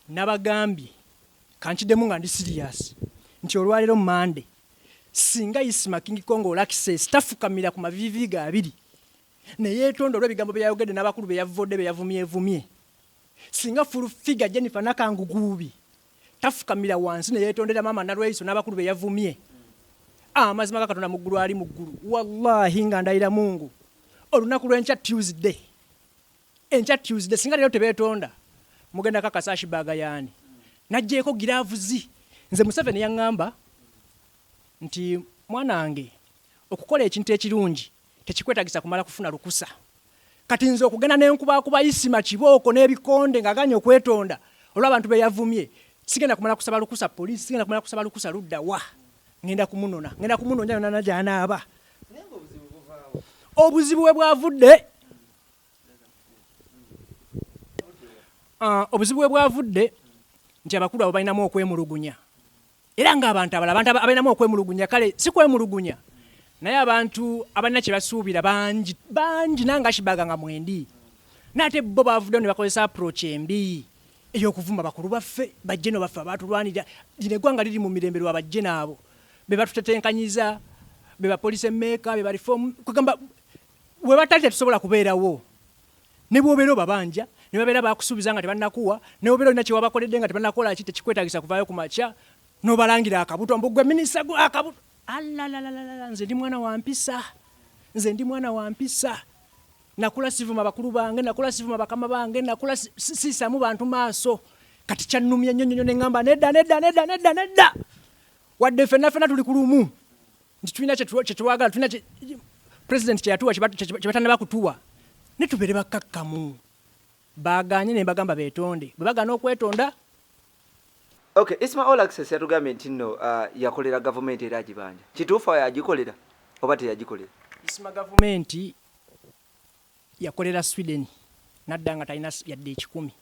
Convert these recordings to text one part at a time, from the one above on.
Nabagambye kankiddemu nga ndi serious nti olwaleero Monday singa Isma King Kong Olaxess tafukamira ku maviivi ge abiri ne yeetonda olw'ebigambo bye yayogedde n'abakulu be yavvodde be yavumyevumye, singa Full Figure Jennifer Nakanguguubi tafukamira wansi ne yeetondera maama Nalweyiso n'abakulu be yavumye, amazima ga Katonda mu ggulu ali mu ggulu, wallahi nga ndayira Mungu, olunaku lw'enkya Tuesday, Enkya Tuesday singa leero tebeetonda mugenda kakasa Ashburg yaani najjeeko giraavuzi. Nze Museveni yaŋŋamba nti mwana wange okukola ekintu ekirungi tekikwetagisa kumala kufuna lukusa. Kati nze okugenda ne nkubakuba Isima kibooko n'ebikonde ng'agaanye okwetonda olw'abantu be yavumye sigenda kumala kusaba lukusa poliisi, sigenda kumala kusaba lukusa ludda wa? Ngenda kumunona, ngenda kumunoonya yonna yonna gy'anaaba. Obuzibu we bwavudde Obuzibu we bwavudde nti abakulu abo balinamu okwemulugunya era ng'abantu abalala abantu abalinamu okwemulugunya kale si kwemulugunya naye abantu abalina kye basuubira bangi bangi nange Ashburg nga mwendi naye ate bo bavuddeyo ne bakozesa approach embi ey'okuvuma bakulu baffe bajjeno baffe abaatulwanirira lino eggwanga liri mu mirembe lwa bajjeno abo be batutetenkanyiza be ba policy maker be ba reform kugamba We batali tetusobola kubeerawo. Ne bw'obeera obabanja, ne babeera baakusuubiza nga tebannakuwa, ne bw'obeera olina kye wabakoledde nga tebannakola ki, tekikwetaagisa kuvaayo ku makya n'obalangira akabuto mbu ggwe minisita gwe akabuto. Alalalalala nze ndi mwana wa mpisa. Nze ndi mwana wa mpisa. Nakula sivuma bakulu bange, nakula sivuma bakama bange, nakula siisaamu bantu maaso. Kati kyannumye nnyo nnyo nnyo ne ŋŋamba nedda, nedda, nedda, nedda, nedda. Wadde ffenna ffenna tuli ku lumu. Nti tulina kye twagala, tulina president kye yatuwa kye batannaba kutuwa, naye tubeere bakkakkamu. Baagaanye ne mbagamba beetonde, bwe bagaana okwetonda. Ok, Isma All Access yatugambye nti nno yakolera gavumenti era agibanja. Kituufu agikolera oba teyagikolera? Isma gavumenti yakolera Sweden n'adda nga talina yadde ekikumi.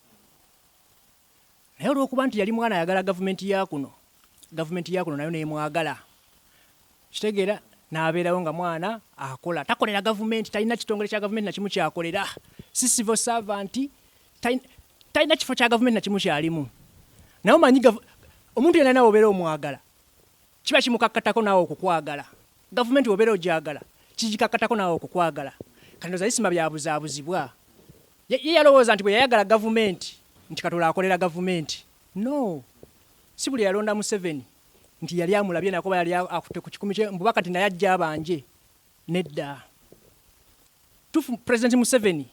Naye olw'okuba nti yali mwana ayagala gavumenti ya kuno, gavumenti ya kuno nayo n'emwagala. Kitegeera? N'abeerawo nga mwana akola. Takolera gavumenti, talina kitongole kya gavumenti na kimu ky'akolera. Si civil servant, talina kifo kya gavumenti na kimu ky'alimu. Naye omanyi omuntu yenna nawe obeera omwagala, kiba kimukakkatako naawe okukwagala. Gavumenti bw'obeera ogyagala, kigikakkatako naawe okukwagala. Kati ndowooza Isma byabuzaabuzibwa. Ye yalowooza nti bwe yayagala gavumenti nti kati olwo akolera gavumenti. No. Si buli eyalonda Museveni nti yali amulabye nako oba yali akutte ku kikumi kye mbu kati naye ajje abanje. Nedda. Kituufu President Museveni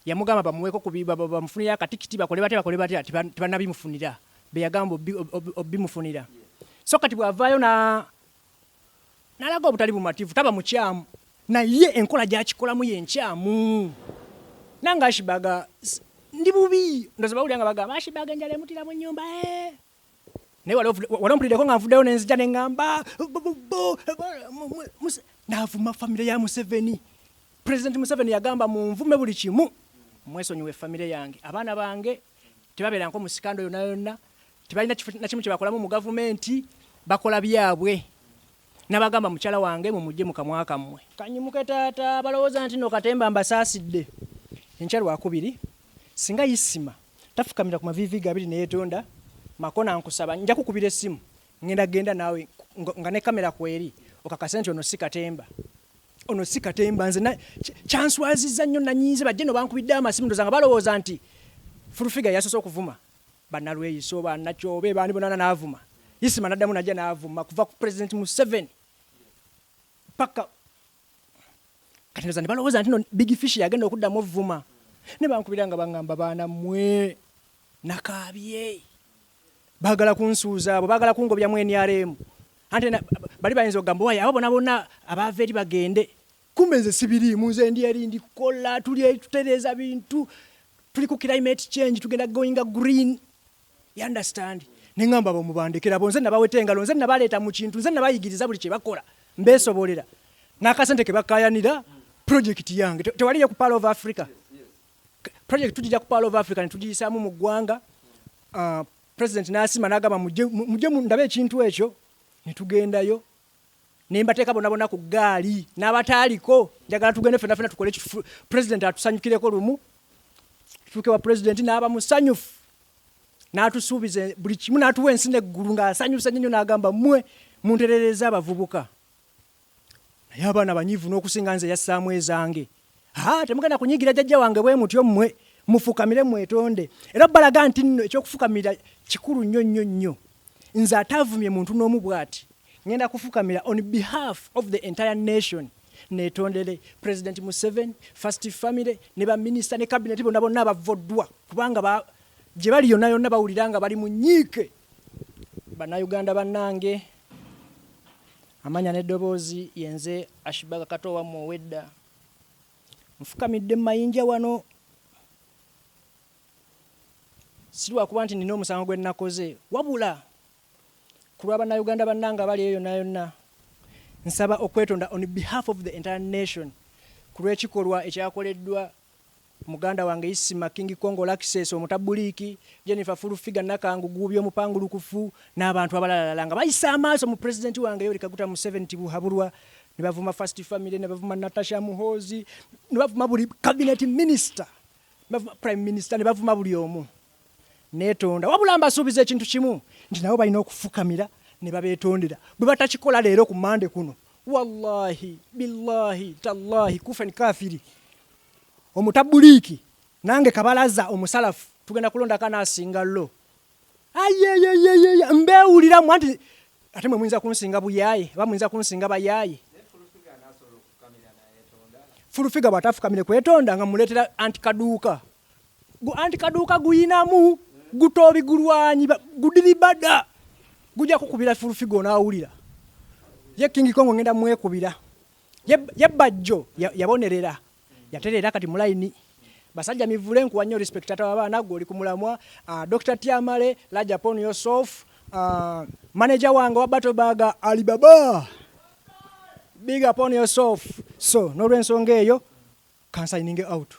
yamugamba bamuweeko ku bamufunire akatikiti bakole batya bakole batya tebannabimufunira be yagamba obimufunira. So kati bw'avaayo na N'alaga obutali bumativu taba mukyamu naye enkola gy'akikolamu ye nkyamu. Nange Ashburg ndi bubi ndoza bawulira nga bagamba Ashburg enjala emutira mu nnyumba eh. Naye wali ompulireko nga nvuddeyo ne nzija ne ŋŋamba n'avuma famire ya Museveni. Pulezidenti Museveni yagamba munvume buli kimu mwesonyiwe famire yange abaana bange tebabeeranko mu sikando yonna yonna Tebalina kifo nakimu kyebakolamu mu gavumenti bakola byabwe. Nabagamba mukyala wange mumujje mu kamwa kammwe. Kanyimuke taata abalowooza nti no katemba mbasaasidde. Enkya lwakubiri singa Isima tafukamira ku maviivi ge abiri neyetonda, Makona nkusaba nja kukubira essimu ngenda genda naawe nga ne camera kweri okakase nti ono si katemba. Ono si katemba nze kyanswazizza nnyo nanyiize bajje no bankubidde amasimu ndoza nga balowooza nti Full Figure yasoose okuvuma. Banalweyiso, ba Nakyobe, baani bonana n'avuma. Isima n'addamu n'ajja n'avuma kuva ku President Museveni paka kati ndowooza ne balowooza nti no Big Fish yagenda okuddamu ovvuma. Ne bankubira nga bangamba baana mmwe nakaabye. Baagala kunsuuza abo, baagala kungobya mu nrm. Ante bali bayinza okugamba wayi abo bona bonna abaava eri bagende. Kumbe nze sibiriimu nze ndi eri ndi kukola tuli eri tutereeza bintu tuli ku climate change tugenda goinga green you understand ne ngamba abo mubandekera bo nze nabaweta engalo nze nabaleeta mu kintu nze nabayigiriza buli kye bakola mbeesobolera n'akasente ke bakaayanira project yange tewaliyo ku Pearl of Africa project tugijja ku Pearl of Africa ne tugiyisaamu mu ggwanga president n'asiima n'agamba mujje ndabe ekintu ekyo ne tugendayo Ne mbateeka bonna bonna ku ggaali, n'abataaliko. Njagala tugende ffenna ffenna tukole ekitufu, Pulezidenti atusanyukireko lumu. Tutuuke wa Pulezidenti n'aba musanyufu. N'atusuubiza buli kimu, n'atuwa ensi n'eggulu ng'asanyusa nnyo, n'agamba, "Mmwe munterereza abavubuka." Naye abaana banyiivu n'okusinga nze yassaamu ezange. Aa, temugenda kunyigira jjajja wange bwe mutyo. Mmwe mufukamire mwetonde. Era balaga nti nno ekyokufukamira kikulu nnyo nnyo nnyo. Nze ataavumye muntu n'omu bw'ati, ngenda kufukamira on behalf of the entire nation, netondere President Museveni, First Family ne baminisita ne cabinet bonna bonna abavoddwa, kubanga gye bali yonna yonna bawulira nga bali mu nyiike. Bannayuganda bannange, amanya n'eddoboozi yenze Ashibaga Kato wammwe owedda. Nfukamidde mu mayinja wano, si lwakuba nti nina omusango gwe nnakoze, wabula ku lwa Bannayuganda bannange abali eyo yonna yonna. Nsaba okwetonda on behalf of the entire nation ku lw'ekikolwa ekyakoleddwa muganda wange Isima King Kongo Laxess omutabuliiki, Jennifer Full Figure Nakangu Guubi omupangulukufu n'abantu abalalala nga bayisa amaaso mu pulezidenti wange Yoweri Kaguta Museveni Tibuhaburwa, ne bavuma First Family, ne bavuma Natasha Muhoozi, ne bavuma buli cabinet minister, ne bavuma prime minister, ne bavuma buli omu. Neetonda, wabula mbasuubiza ekintu kimu nti nabo balina okufukamira ne babeetondera. Bwe batakikola leero ku Mande kuno, wallahi billahi tallahi kufen kafiri omutabuliiki nange kabalaza omusalafu tugenda kulondako anaasinga lo. Ayeyeyeyeye, mbeewuliramu anti ate mwe muyinza kunsinga buyaaye oba muyinza kunsinga bayaaye. Full Figure bw'atafukamire kwetonda nga muleetera anti kaduuka anti kaduuka guyinamu gutoobi gulwanyi gudiribada gujja kukubira Full Figure onaawulira. Ye King Kongo ngenda mwekubira. Ye Bajjo yabonerera, yatereera kati mulayini. Basajja mivule, nkuwa nnyo respect. Ata w'abaana gwe oli ku mulamwa. Dr Tiamale, large upon yourself. Manager wange wa Battlebag Alibaba, big upon yourself. So n'olwensonga eyo kansayininge out.